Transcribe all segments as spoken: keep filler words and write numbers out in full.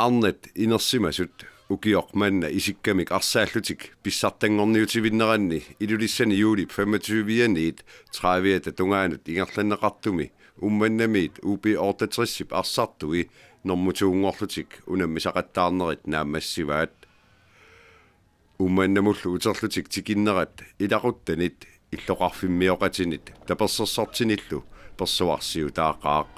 Arnat inersimasut ukioq manna isikkamik arsaallutik pissartanngorniutivinneranni Ilulissani juulip femogtyve-aniit tredive-ata tungaanut ingerlanneqartumi Uummannamiit U B otteogtresip arsartui normu to-nngorlutik unammisaqattaarnerit naammassivaat. Uummannamullu uterlutik tikinnerat ilaquttanit illoqarfimmioqatinit tapersersortinillu persuarsiutaaqaaq.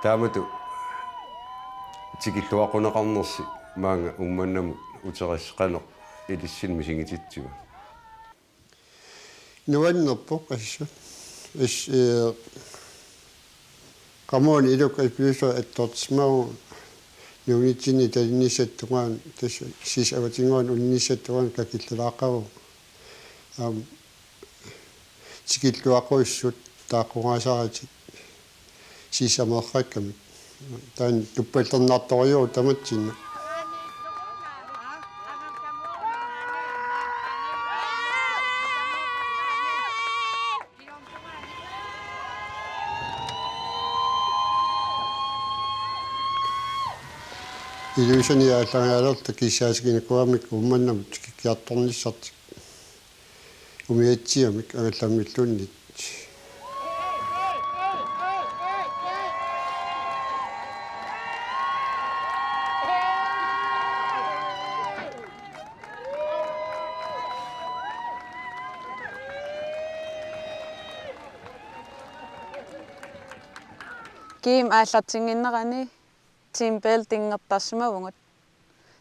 Taamatut tikilluaqquneqarnersi maanga Uummannamut uterisi qanoq ilissinnut misigititsiva? Nuannerpoq assut. Is, ee, qamuuna iluka ipiusoq attortissimavugut nuunitsinni talinnissatut tungaanut, tassa sisamaatinnguaq uninissatut tungaanut kakillalaaqavugut. Aamma tikilluaqqusut taaqqugaasaratik sisameeqqakkamik. Taanna tuppallernartorujuuvoq tamatsinnut. Ilulissani aallangaalerluta kissaatiginikuugamikku Uummannamut tikikkiartornissartik. Umiatsiamik angallammilluunniit. Kiimik aallartinnginnerani teambuildingertarsimavugut.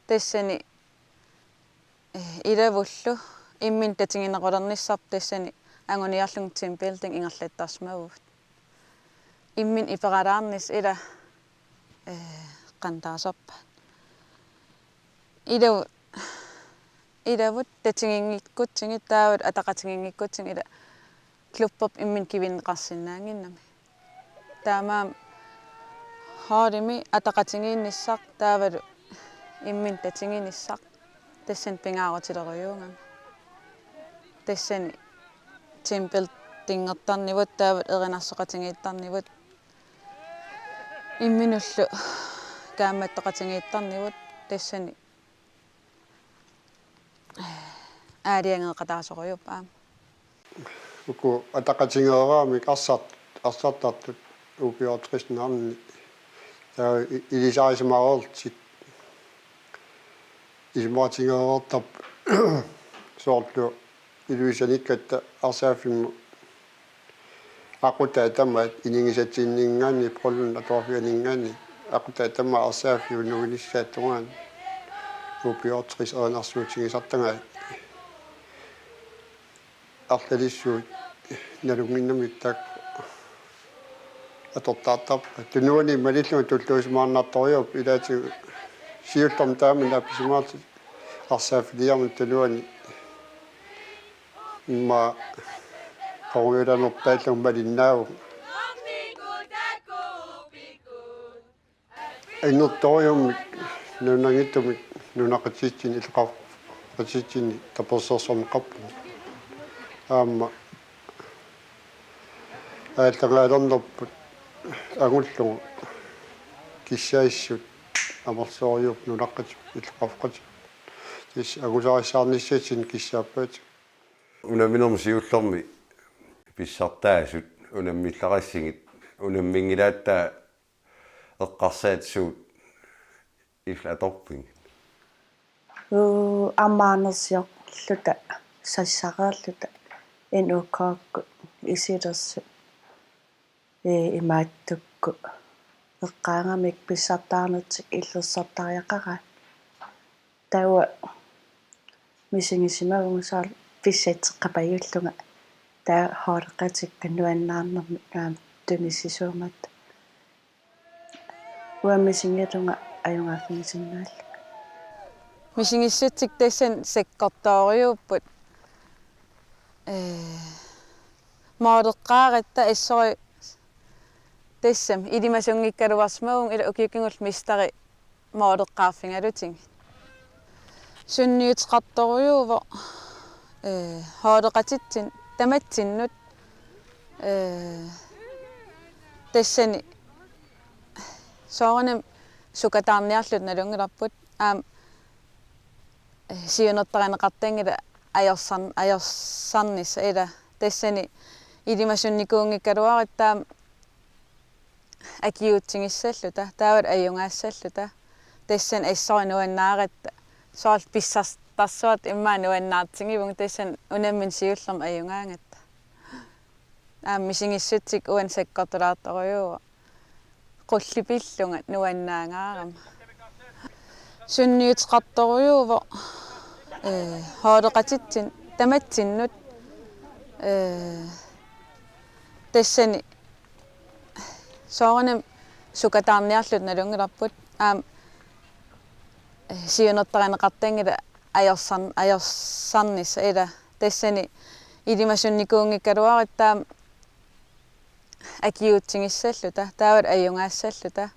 Tassani, eh, ilavullu imminut tatigineqalernissarput tassani anguniarlugu teambuilding ingerlattarsimavugut. Imminut iperalaarnissaq ila, eh, qanoq taasarpaat. Ilavu-, ilavut tatiginngikkutsigit taavalu ataqatiginngikkutsigit ila klubberput imminut kivinneqarsinnaannginnami. Taamaammat holdimi ataqatigiinnissaq taavalu imminut tatiginissaq tassani pingaarutilerujuugami. Tassani teambuildingertarnivut taavalu erinarsoqatigiittarnivut imminullu kaammattoqatigiittarnivut tassani aalajangeeqataasorujuupput aamma. Uku ataqatigeeraangamik arsart-, arsartartut U B otteogtresip navnini. Taava i-, ilisarisimareerlutik isumaqatigeereertarput soorlu Ilulissanikkatta arsaaffimmut aqutaat tamaat inigisatsinnit, Poulsen atorfianit, aqutaat tamaat arsaaffiup nuinissaata tungaanut U B otteogtres erinarsuutigisartagaat arlalissuit nalunnginnamik taakku atortaartarput. Tunuani malillugit tulluusimaarnartorujuupput ilaatigut siullermik taama naapisimaarlutik arsaaffiliarnermut tunuani. Immaqa qoriulanerpaallugu malinnaavugut. Annertorujummik nunanngitsumik nunaqqatitsinni illoqarfitsinni tapersersorneqarpugut. Aamma aallangaalernerput angullugu kissaasissut amerlasoorujussuupput nunaqqatut illoqarfeqatigut. Tassa angusarissaarnissatsinnik kissaappaatigut. Unamminermi siullermi pissartaasut unammillaqassigit, unamminngilaat taava eqqarsaat suut illit atorpigit? Uu, ammaanersiorluta, sassareerluta, N O K-kkut, isilersut, ee, imaattukkut eqqaagamik pissartaarnertik illersortariaqaraat. Taava misigisimavugut soorlu pissatseqqapajullunga taava holdeqatikka nuannaarnermik aamma tunissisuummat. Uanga misigilunga ajugaaffigisinnaallunga. Misigissutsik tassani sakkortoorujuupput. Ee, mooleqqaaratta assori tassami ilimasunngikkaluarsimavunga ila ukiut kingulliit mesteri mooleqqaarfigalutigi. Sunniuteqartorujuuvoq, ee, holdeqatitsinnut tamatsinnut, ee, tassani soorunami sukataarniarluta nalunngilarput aamma, ee, siunertarineqartanngilaq ajorsar-, ajorsarnissaq ila tassani ilimasunnikuunngikkaluaratta aamma akiuutsigissalluta, taavalu ajugaassalluta. Tassani assori nuannaaratta. Soorlu pissartarsuartut immaqa nuannaartigivunga tassani unammineq siullermik ajugaagatta. Aamma misigissutsik uani sakkortulaartorujuuvoq. Qullipillunga nuannaangaarama. Sunniuteqartorujuuvoq, ee, holdeqatitsinnut tamatsinnut, ee, tassani soorunami sukataarniarluta nalunngilarput aamma, ee, siunertarineqartanngilaq ajorsar-, ajorsarnissaq ila tassani ilimasunnikuunngikkaluaratta aamma akiuutsigissalluta, taavalu ajugaassalluta.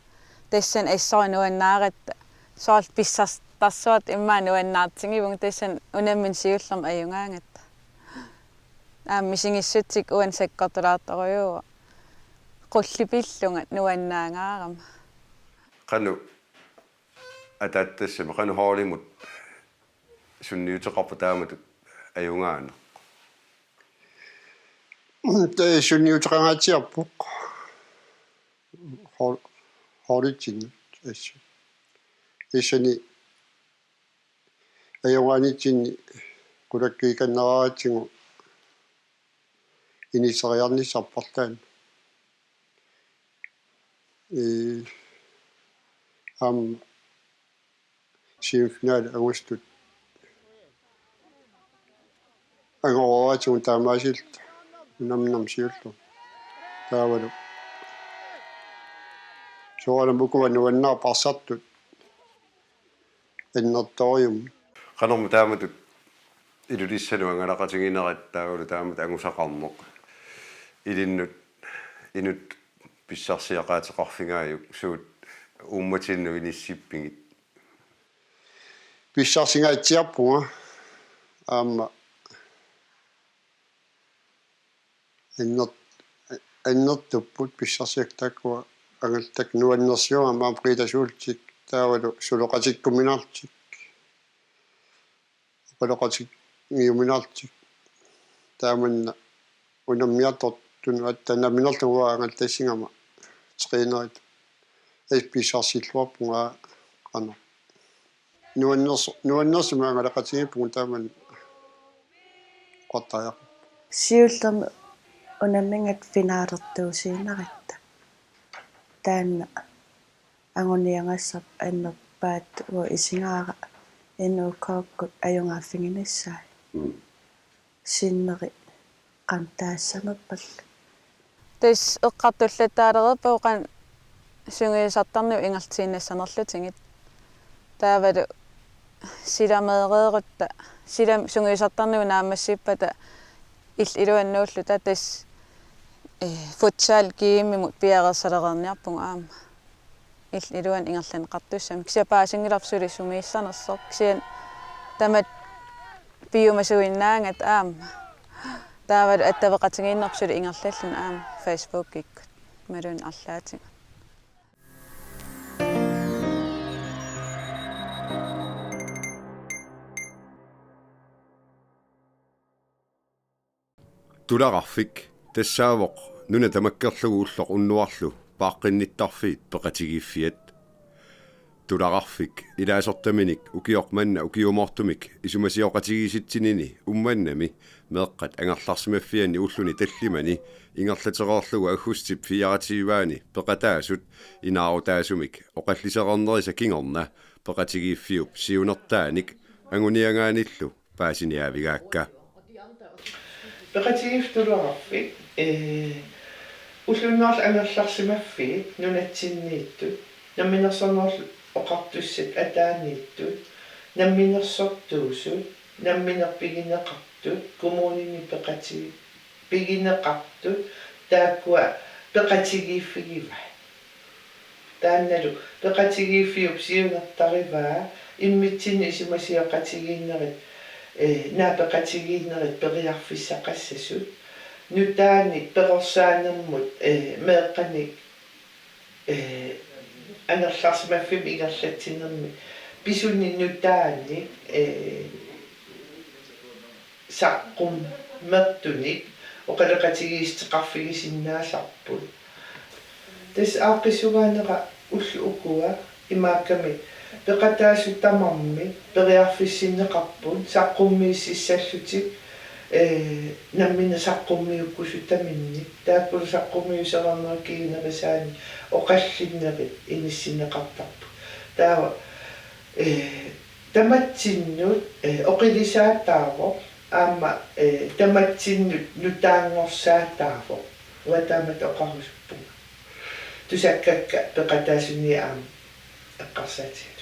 Tassani assori nuannaaratta. Soorlu pissartarsuartut immaqa nuannaartigivunga tassani unammineq siullermik ajugaagatta. Aamma misigissutsik uani sakkortulaartorujuuvoq. Qullipillunga nuannaangaarama. Qanoq ataatsimi, qanoq holdimut sunniuteqarpa taamatut ajugaanni? Tassa sunniuteqangaatsiarpoq. Hol-, holditsinnut assut. Tassani ajugaanitsinni qulakkiikanneraratsigu inissereernissarput taanna. Ee, aamma semifinale augustip angoraatigut taamaasilluta unamminermi siulleq. Taavalu soorunami ukua nuannaarput arsartut annertoorujussuarmik. Qanormi taamatut Ilulissanut angalaqatiginerit taavalu taamatut angusaqarneq ilinnut inuttut pissarsiaqaateqarfigaajuk, suut uummatinnut inissippigit? Pissarsingaatsiarpunga aamma anner-, annertupput pissarsiakkat taakkua angallattakkat nuannersiummata aamma qiitasuullutik taavalu suleqatikkuminarlutik, oqaloqatigiuminarlutik. Taamanna unammiartortunut attaveqarnerlugu angallattassigama træneri. Assut pissarsilluarpunga qanoq. Nuanners-, nuannersumik angalaqatigiippugut taamanna oqartariaqarpoq. Siullermik unamminerit finalertuusiineritta. Taanna anguniagassarput annerpaatut uanga isigaara N O K-kkut ajugaaffiginissaat. Mm. Sinneri qanoq taassanerpallu. Tassa eqqartullattaalereerpagut qanoq sungiusartarneq ingerlatiinnassanerlutigit. Taavalu silameereerutta, sila sungiusartarneq naammassippata illit iluannuulluta tassa, eh, futsal G M-imut piareersalereerniarpugut aamma. Illit iluanni ingerlanneqartussamik. Kisianni paasinngilarput suli sumiissanersoq. Kisianni tamatta piumasuinnaagatta aamma. Taavalu attaveqatigiinnerput suli ingerlalluni aamma Facebookikkut. Imaluunniit arlaatigut. Tulagarfik tassaavoq nuna tamakkerlugu ulloq unnuarlu paaqqinnittarfiit peqatigiiffiat. Tulagarfik ilaasortaminik ukioq manna ukiumoortumik isumasioqatigiissitsinini Uummannami meeqqat angerlarsimaffianni ulluni tallimani ingerlatereerlugu aggustip fireogtyve-ani peqataasut inaarutaasumik oqallisereernerisa kingorna peqatigiiffiup siunertaanik anguniagaanillu paasiniaavigaakka. Peqatigiiffik Tulagarfik, ee, ulloq unnuarlu angerlarsimaffiit nunatsinniittut, Namminersornerullutik Oqartussat ataaniittut, Namminersortuusut, nammineq pigineqartut, kommunini peqati-, pigineqartut, taakkua peqatigiiffigivaat. Taannalu peqatigiiffiup siunertarivaa immitsinnut isumasioqatigiinnerit, eh, naapeqatigiinnerit periarfissaqassasut. Nutaanik perorsaanermut, eh, meeqqanik, eh, angerlarsimaffimmik ingerlatsinermi pisuni nutaanik, eh, saqqummertunik oqaloqatigiissuteqarfigisinnaasarput. Tassa aaqqissugaanera ullut ukua imaakkami peqataasut tamarmik periarfissinneqarput saqqummiussissallutik, eh, nammineq saqqummiukkusutaminnik, taakkulu saqqummiusereernerit kingunerisaanik oqallinnerit inissinneqartarput. Taava, eh, tamatsinnut, eh, oqilisaataavoq, aamma, eh, tamatsinnut nutaanngorsaataavoq. Uanga taamatut oqarusuppunga. Tusakkakka peqataasuniit aamma eqqarsaatigalugit.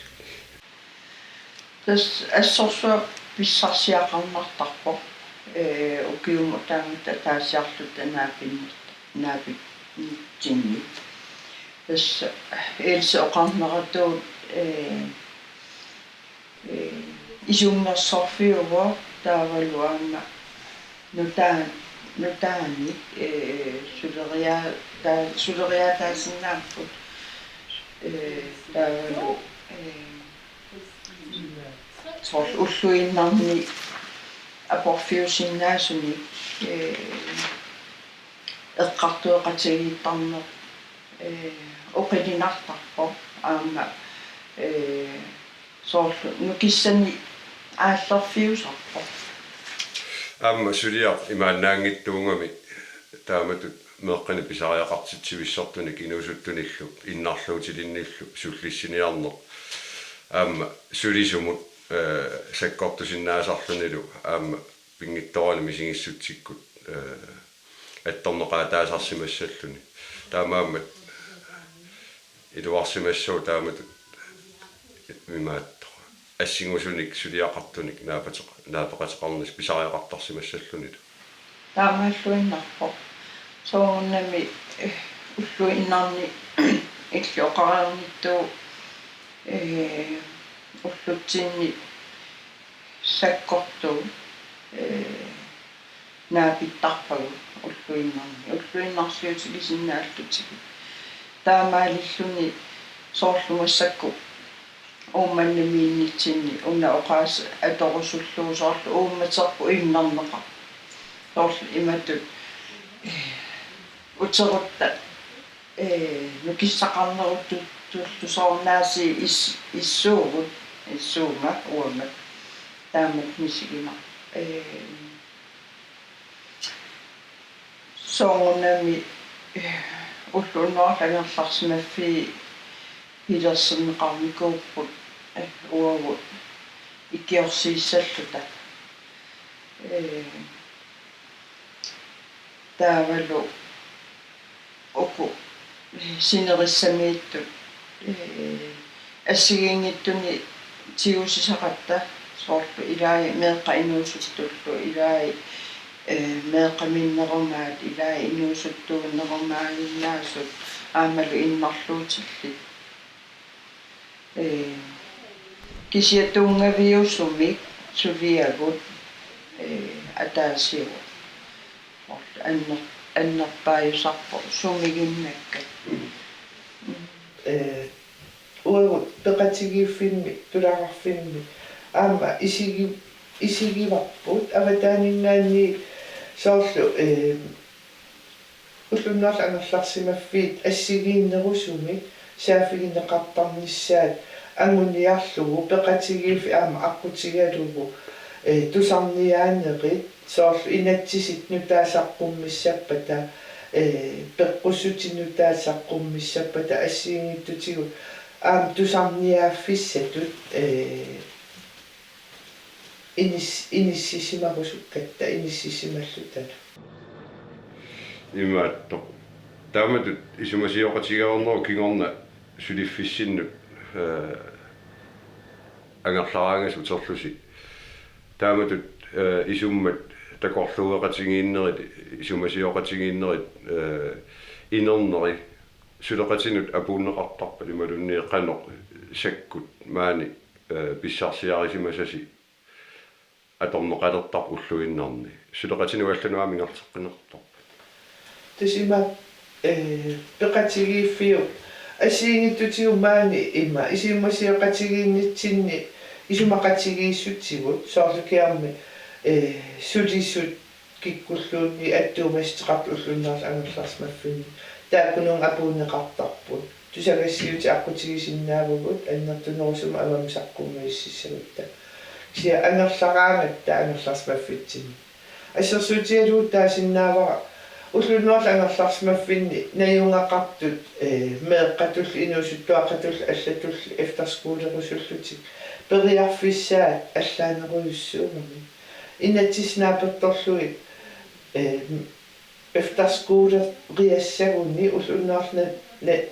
Tassa assorsuaq pissarsiaqarnartarpoq, eh, ukiumut taamatut ataasiarluta naapinner-, naapinnitsinni. Tassa Else oqarneratuut, eh, eh, isummersorfiuvoq taavalu aamma nutaa-, nutaanik, eh, suleria-, taa-, suleriaataasinnaapput, eh, taavalu, eh, soorlu ulluinnarni aporfiusinnaasunik, eh, eqqartueqatigiittarneq, eh, oqilinartarpoq aamma, eh, soorlu nukissanik aallerfiusarpoq. Aamma suliaq imaannaanngitsuugami taamatut meeqqanik pisariaqartitsivissortunik inuusuttunillu innarluutilinnillu sullissiniarneq. Aamma sulisumut, eh, sakkortusinnaasarlunilu aamma pinngitsoorani misigissutsikkut, eh, attorneqaataasarsimassalluni. Taamaammat iluarsimassaaq taamatut imaattoq. Assingusunik suliaqartunik naapateq-, naapeqateqarnissaq pisariaqartarsimassallunilu. Taamaalluinnarpoq. Soorunami, eh, ulluinnarni illit oqareernittut, eh, ullutsinni sakkortuut, eh, naapittarpagut ulluinnarni, ulluinnarsiutigisinnaallutigu. Taamaalilluni soorlu massakkut Uummannamiinnitsinni una oqaaseq atorusullugu soorlu uummaterput immerneqarpoq. Soorlu imatut, eh, uterutta, eh, nukissaqarneruttullu soorunami is-, issuugut, issuunga uanga taamatut misiginarpoq. Eh, Soorunami, eh, ulloq unnuarlu angerlarsimaffii pilersinneqarnikuupput, eh, uagut ikiorsiissalluta. Eh, taavalu uku, eh, sinerissamiittut, eh, assigiinngitsunik tigusisaqatta soorlu ilai meeqqat inuusuttullu ilai, eh, meeqqaminnerumaat ilai inuusuttuunnerumaaginnaasut aammalu innarluutillit. Eh, kisianni tunngaviusumik suliagut, eh, ataasiuvoq. Anner-, annerpaajusarpoq sumiginnakkat. Eh, uagut peqatigiiffimmi, tulaqarfimmi, aamma isigi-, isigivarput, avataaninngaanniit soorlu, eh, ulloq unnuarlu angerlarsimaffiit assigiinnerusumik saaffigineqartarnissaat anguniarlugu peqatigiiffik aamma aqqutigalugu, eh, tusarniaanerit soorlu inatsisit nutaat saqqummissappata, eh, peqqussutit nutaat saqqummissappata assigiinngitsutigut aamma tusarniaaffissatut, eh, inis-, inissisimarusukkatta inissisimalluttalu. Imaattoq. Taamatut isumasioqatigereernerup kingorna suliffissinnut, eh, angerlaraangassi uterlusi. Taamatut, eh, isummat takorluueqatigiinnerit, isumasioqatigiinnerit, eh, inerneri suleqatinut apuunneqartarpat imaluunniit qanoq sakkut maani, eh, pissarsiarisimasasi atorneqalertarput ulluinnarni. Suleqatinut allanut aamma ingerlateqqinneqartarpat. Tassa ima, eh, peqatigiiffiup assigiinngitsutigut maani ima isumasioqatigiinnitsinni isumaqatigiissutigut soorlu kiarmi, eh, sulisut kikkulluunniit attuumassuteqartut ulluinnarni angerlarsimaffinni. Taakkununnga apuunneqartarput. Tusagassiuutit aqqutigisinnaavagut annertunerusumik avammut saqqummiussissagutta. Kisianni angerlaraangatta angerlarsimaffitsinni. Assersuutigalugu taasinnaavara ulluinnarni angerlarsimaffinni najugaqartut, eh, meeqqatulli, inuusuttuaqatulli, allatulli efterskolerusullutik periarfissaat allaanerujussuugamik. Inatsisit naapertorlugit, eh, efterskoleriassaguni ulluinnarni na-,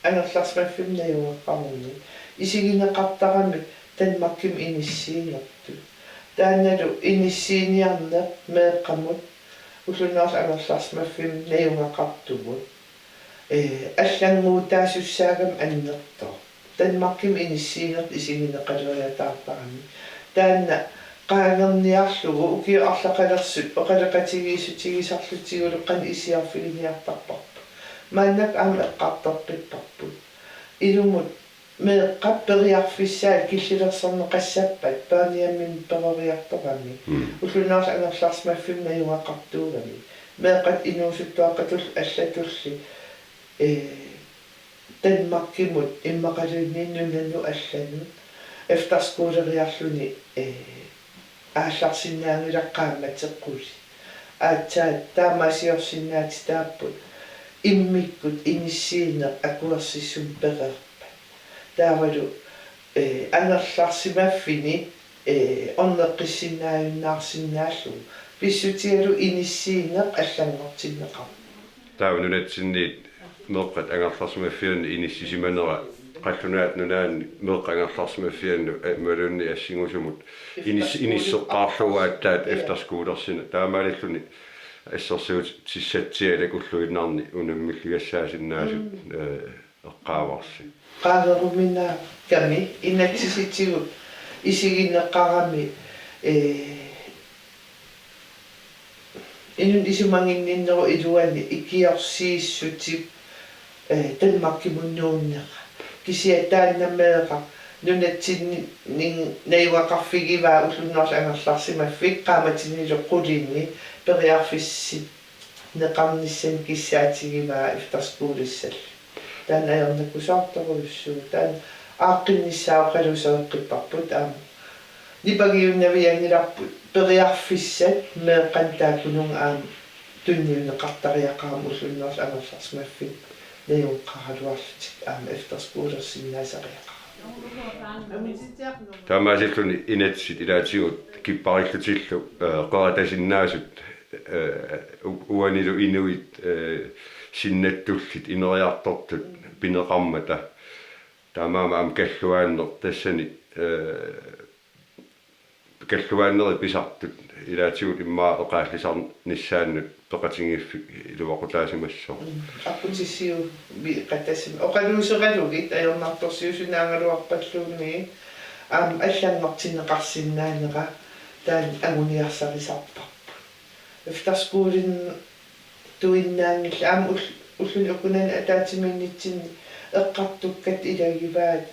angerlarsimaffimmut najugaqaruni isigineqartaramik Danmarkimut inissiinertut. Taannalu inissiiniarneq meeqqamut ulluinnarni angerlarsimaffimmut najugaqartumut, eh, allannguutaasussaagami annertooq. Danmarkimut inissiinertut isigineqaleriataartarami. Taanna qaangerniarlugu ukiut arlaqalersut oqaloqatigiissutigisarlutigulu qanoq iliorfiginiartarparput. Maannakkut aamma eqqartoqqipparput. Ilumut meeqqat periarfissaat killilersorneqassappat børnehjemimut peroriartorami. Mm. Ulluinnarni angerlarsimaffimmut najugaqartuugami. Meeqqat inuusuttuaqatulli allatulli, eh, Danmarkimut immaqaluunniit nunanut allanut efterskoleriarluni, eh, aallarsinnaanngilaq qaammatit qulit. Aatsaat taamaasiorsinnaatitaapput immikkut inissiineq akuersissummik pereerpat. Taavalu, eh, angerlarsimaffini, eh, orneqqissinnaajunnaarsinnaallugu. Pissutigalugu inissiineq allanngortinneqarpoq. Taava nunatsinniit meeqqat angerlarsimaffiannut inissisimanera qallunaat nunaanni meeqqat angerlarsimaffiannut, eh, imaluunniit assingusumut inis-, inisseqqaarlugu aatsaat efterskolersineq. Taamaalilluni assersuutissatsialak ulluinnarni unammilligassaasinnaasoq, mm, eh, eqqaavarsi. Qaangeruminaakkami inatsisitigut isigineqarami, eh, inunnut isumaginninnerup iluani ikiorsiissutip, eh, Danmarkimut nuunnera. Kisianni taanna meeraq nunatsinni najugaqarfigivaa ulluinnarni angerlarsimaffik qaammatinilu qulinni periarfissinneqarnissani kissaatigivaa efterskolissallu. Taanna ajornakusoortorujussuuvoq. Taanna aaqqinnissaa oqaluusereqqipparput aamma. Nipangiunnavianngilarput periarfissat meeqqanut taakkununnga aamma tunniunneqartariaqarami ulluinnarni angerlarsimaffimmut najugaqaraluarlutik aamma efterskolersinnaasariaqarami. Taamaasilluni inatsit ilaatigut kipparillutillu, eh, qeratasinnaasut, eh, u-, uanilu inuit, eh, sinnattullit ineriartortut pineqarmata. Taamaammat aamma kalluaanneq tassani, eh, kalluaannerit pisartut ilaatigut immaqa oqaallisarnissaannut peqatigiiffik iluaqutaasimassaaq. Mm. Aqqutissiuummik qatasim-, oqaluuseralugit ajornartorsiuisinnaagaluarpalluunniit aamma allanngortinneqarsinnaanera taanna anguniarsarisarparput. Efterskolen tuinnaanngillat aamma ull-, ulluni ukunani ataatsimiinnitsinni eqqartukkat ilagivaat,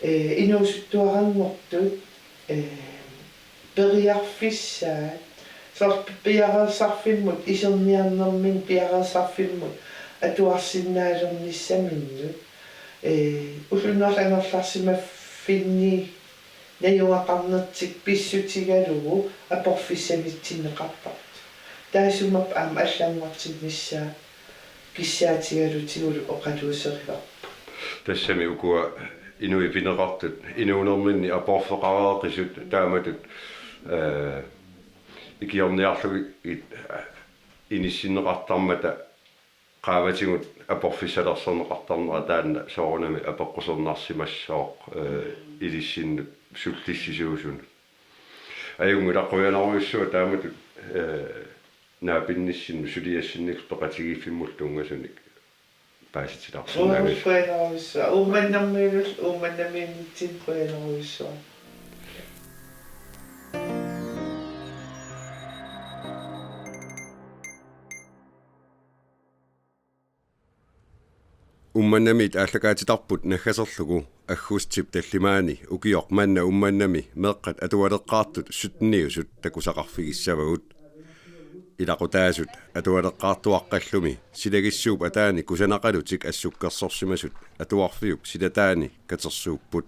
eh, inuusuttuaranngortut, eh, periarfissaat, soorlu piareersarfimmut, iserniarnerminni piareersarfimmut atuarsinnaalernissaminnut, eh, ulluinnarni angerlarsimaffinni najugaqarnertik pissutigalugu aporfissanitsinneqartartut. Taassuma aamma allanngortinnissaa kissaatigalutigulu oqaluuserivarput. Tassami ukua inuit pineqartut inuunerminni aporfeqareeqisut taamatut, eh, ikiorniarlugit inissinneqartarmata qaavatigut aporfissalersorneqartarnera taanna soorunami apeqqusernarsimassooq, eh, ilissinnut sullissisuusunut. Ajunngilaq, qujanarujussuaq taamatut, eh, naapinnissinnut suliassinnillu peqatigiiffimmullu tunngasunik paasitilaarsinnaagassat. Qujanarujussuaq. Uummannamiillu, Uummannamiinnitsinni qujanarujussuaq. Uummannamiit aallakaatitarput naggaserlugu aggustip tallimaanni ukioq manna Uummannami meeqqat atualeqqaartut sytteniusut takusaqarfigissavagut. Ilaqutaasut atualeqqaartuaqqallumi silagissuup ataani kusanaqalutik assukkersorsimasut atuarfiup silataani katersuupput.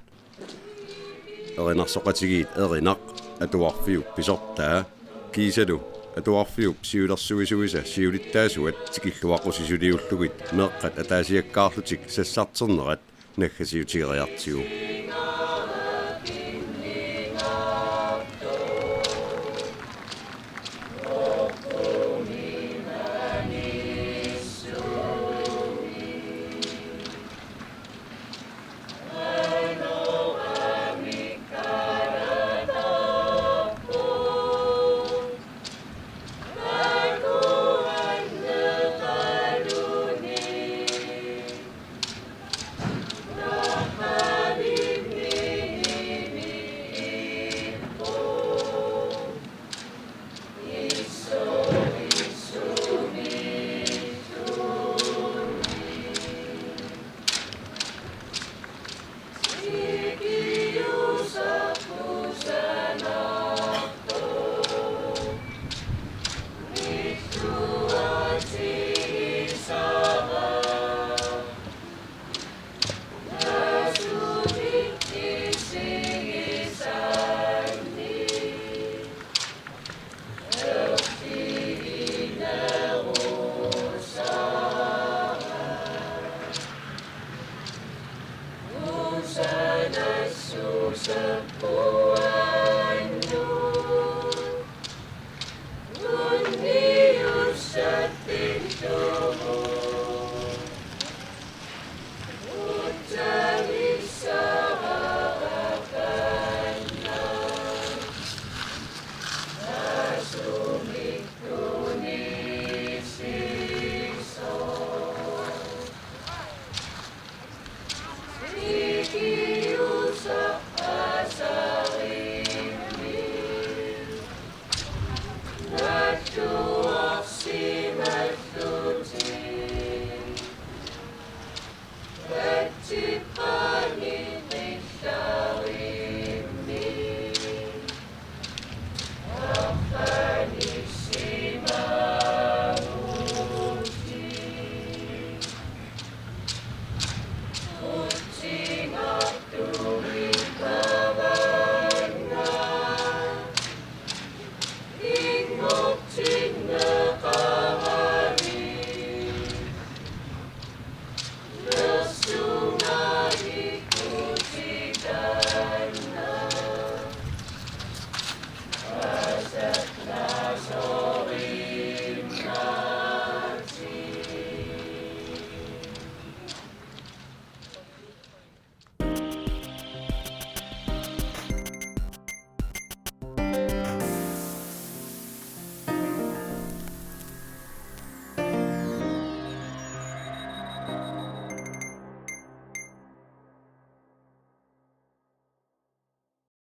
Erinarsoqatigiit Erinaq, atuarfiup pisortaa, kiisalu atuarfiup siulersuisuisa siulittaasuat tikilluaqqusisuliullugit meeqqat ataasiakkaarlutik sassarternerat naggasiutigeriartigu.